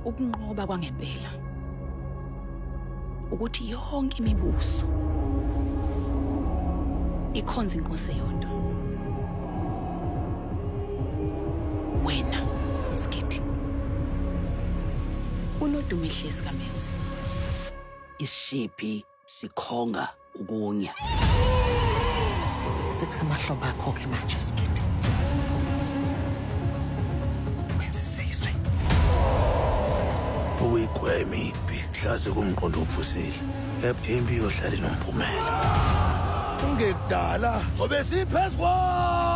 Ukunqoba kwangempela ukuthi yonke imibuso ikhonza inkosi eyodwa. Wena Msgidi unodumehlezi kaMenzi. Isishiphi sikhonga ukunya. Sekusemahlobo akho-ke manje Sigidi. Wenza isizwe. Ukuyigwema impi hlaze kumqondo ophusile. Kepha impi iyohlala inomphumela. Kungekudala sobe siphezu kwawo.